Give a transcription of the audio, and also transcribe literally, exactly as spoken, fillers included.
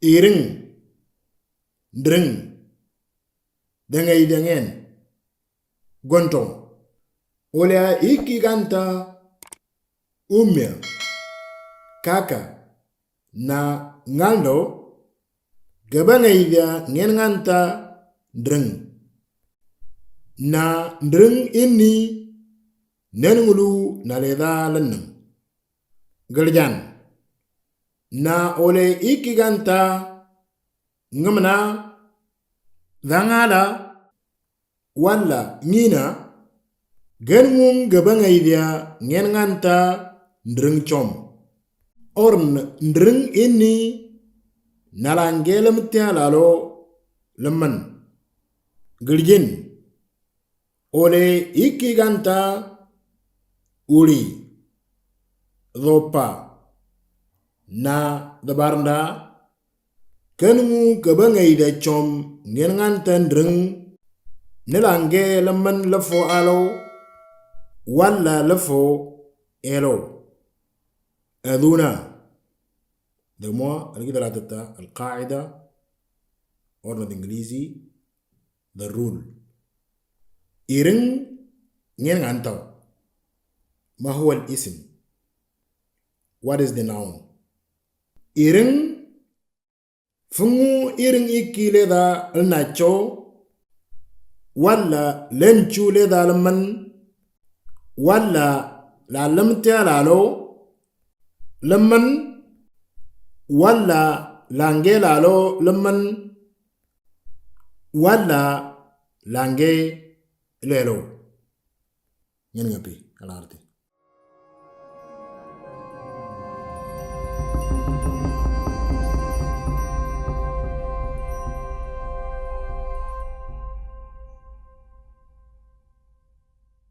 Iring, dring, dengei dengan, gontong. Olea iki ganta, umia, kaka, na ngaldo, gabangaidia ngen nganta, dring. Na dring ini, nen ngulu na leda leneng. Gerjan. Na ole iki ganta, ngemna, dangala, wala, ngina, gen ngung gabangaidia, ngen nganta, ndring chom. Orn ndring ini, nalange lemtia lalo, lemen. Gerjin. Ole iki ganta, uli, dopa, na debarnda, kenungu kebengai da chom ngen ngan tendreng, nelange lemen lefo alo, wala lefo elo. Aduna. Demo, algi dalatata, al-qaida, orna d'Inglisi, the rule. Iring ngen ngan tau. Ma huwa al-ism? What is the noun? Iring, fungu iring iki leda lnacho, wala lenchu leda lemen, wala la lemtia lalo, lemen, wala lange lalo lemen, wala lange lelo. Ngen ngapi, alarti.